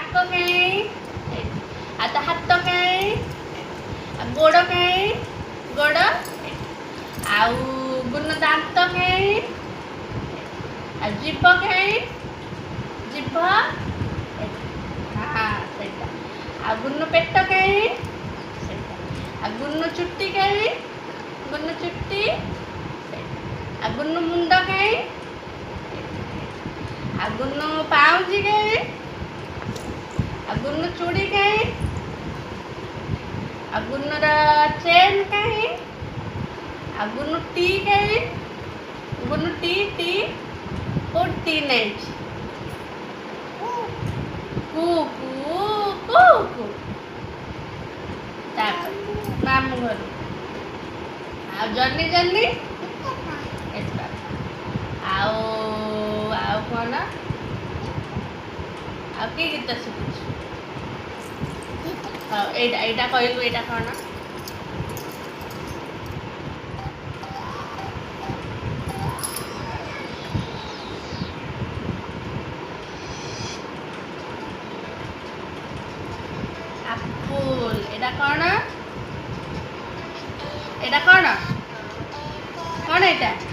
ନାକ କାଇଁ? ଆଉ ତା ହାତ କାଇଁ? ଆଉ ଗୋଡ଼ କାଇଁ? ଗୋଡ଼। ଆଉ ଗୁନୁ ଦାନ୍ତ କାଇଁ? ଆଉ ଜିଭ କାଇଁ? ଜିଭ, ହଁ, ସେଇଟା। ଆଉ ଗୁନୁ ପେଟ କାଇଁ? ସେଇଟା। ଆଉ ଗୁନୁ ଚୁଟି କାଇଁ? ଗୁନୁ ଚୁଟି ସେଇଟା। ଆଉ ଗୁନୁ ମୁଣ୍ଡ କାଇଁ? ଆଉ ଗୁନୁ ପାଉଁଜି କାଇଁ? ଆଉ ଗୁନୁ ଚୁଡ଼ି କାଇଁ? ଆଉ ଗୁନୁର ଚେନ୍ କାହିଁ? ଆଉ ଗୁନୁ ଟି କାହିଁ? ଗୁନୁ ଟି, ଟି କୋଉଠି? ଟି ନାହିଁ। କୁ କୁ କୁ କୁ। ତାପରେ ମାମୁଁ ଘରୁ। ଆଉ ଜହ୍ନି, ଜହ୍ନି। ଆଉ ଆଉ କ'ଣ? ଆଉ କି ଗୀତ ଶିଖିଛୁ? ହଉ, ଏଇଟା, ଏଇଟା କହିଲୁ, ଏଇଟା କ'ଣ? ଆପୁଲ। ଏଇଟା କ'ଣ? ଏଇଟା କ'ଣ? କ'ଣ ଏଇଟା?